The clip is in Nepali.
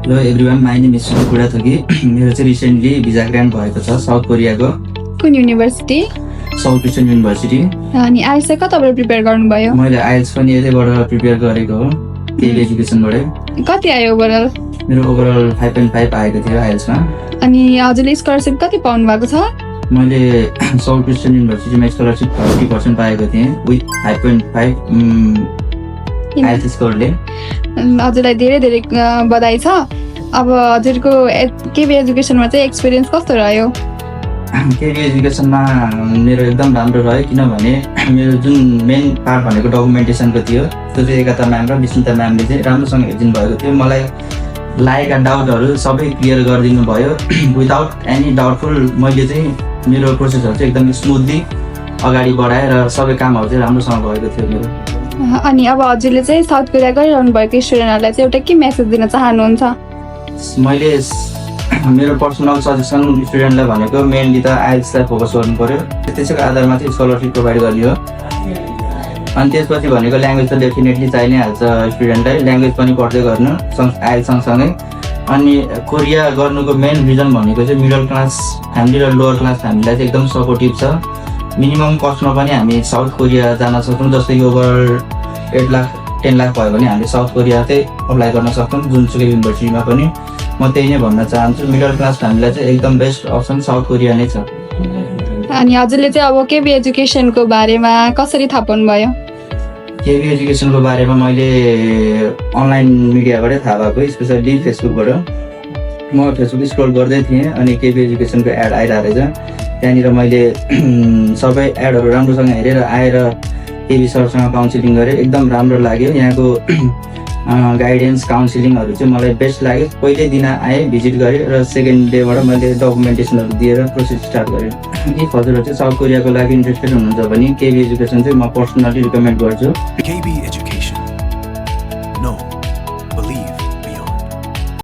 Hello everyone, my name is Sujit Budhathoki. मेरो चाहिँ रिसेन्टली भिजा ग्रान्ट भएको छ साउथ कोरियाको कुन युनिभर्सिटी साउथ इस्टर्न युनिभर्सिटी। अनि आइएल्स चाहिँ कताबाट प्रिपेयर गर्नुभयो? मैले आइएल्स पनि यतैबाट प्रिपेयर गरेको हो, केबी एजुकेसनबाटै। कति आयो ओभरअल? मेरो ओभरअल 5.5 आएको थियो आइएल्समा। अनि हजुरले स्कलरसिप कति पाउनु भएको छ? मैले साउथ इस्टर्न युनिभर्सिटीमा स्कलरसिप 50% पाएको थिएँ विथ 5.5 आइएल्स स्कोरले। हजुरलाई धेरै धेरै बधाई छ। अब हजुरको केबी एजुकेसनमा चाहिँ एक्सपिरियन्स कस्तो रह्यो? केबी एजुकेसनमा मेरो एकदम राम्रो रह्यो, किनभने मेरो जुन मेन पार्ट भनेको डकुमेन्टेसनको थियो, त्यो चाहिँ एकता म्याम र विस्मिता म्यामले चाहिँ राम्रोसँग हेरिदिनु भएको थियो। मलाई लागेका डाउटहरू सबै क्लियर गरिदिनु भयो विदाउट एनी डाउटफुल। मैले चाहिँ मेरो प्रोसेसहरू चाहिँ एकदम स्मुथली अगाडि बढाएँ र सबै कामहरू चाहिँ राम्रोसँग भएको थियो मेरो। अनि अब हजुरले चाहिँ साउथ कोरिया गइरहनु भएको स्टुडेन्टहरूलाई चाहिँ एउटा के मेसेज दिन चाहनुहुन्छ? मैले मेरो पर्सनल सजेसन स्टुडेन्टलाई भनेको मेनली त आइएल्सलाई फोकस गर्नु पऱ्यो, त्यसैको आधारमा चाहिँ स्कलरसिप प्रोभाइड गर्ने हो। अनि त्यसपछि भनेको ल्याङ्ग्वेज त डेफिनेटली चाहि नै हाल्छ स्टुडेन्टलाई, ल्याङ्ग्वेज पनि पढ्दै गर्नु आइएल्स सँगसँगै। अनि कोरिया गर्नुको मेन रिजन भनेको चाहिँ मिडल क्लास फ्यामिली र लोवर क्लास फ्यामिलीलाई चाहिँ एकदम सपोर्टिभ छ। मिनिमम कस्टमा पनि हामी साउथ कोरिया जान सक्छौँ, जस्तै कि ओभर 8 लाख 10 लाख भयो भने हामीले साउथ कोरिया चाहिँ अप्लाई गर्न सक्छौँ जुनसुकै युनिभर्सिटीमा पनि। म त्यही नै भन्न चाहन्छु, मिडल क्लास फ्यामिलीलाई चाहिँ एकदम बेस्ट अप्सन साउथ कोरिया नै छ। अनि हजुरले चाहिँ अब केबी एजुकेसनको बारेमा कसरी थाहा पाउनुभयो? केबी एजुकेसनको बारेमा मैले अनलाइन मिडियाबाटै थाहा भएको, स्पेसल्ली फेसबुकबाट। म फेसबुक स्क्रोल गर्दै थिएँ अनि केबी एजुकेसनको एड आइरहेको रहेछ, त्यहाँनिर मैले सबै एडहरू राम्रोसँग हेरेर आएर केबी सरसँग काउन्सिलिङ गरेँ। एकदम राम्रो लाग्यो, यहाँको गाइडेन्स काउन्सिलिङहरू चाहिँ मलाई बेस्ट लाग्यो। पहिल्यै दिन आएँ, भिजिट गरेँ र सेकेन्ड डेबाट मैले डकुमेन्टेसनहरू दिएर प्रोसेस स्टार्ट गरेँ। इफ हजुरहरू चाहिँ साउथ कोरियाको लागि इन्ट्रेस्टेड हुनुहुन्छ भने केबी एजुकेसन चाहिँ म पर्सनली रिकमेन्ड गर्छु। KB Education. Know, believe.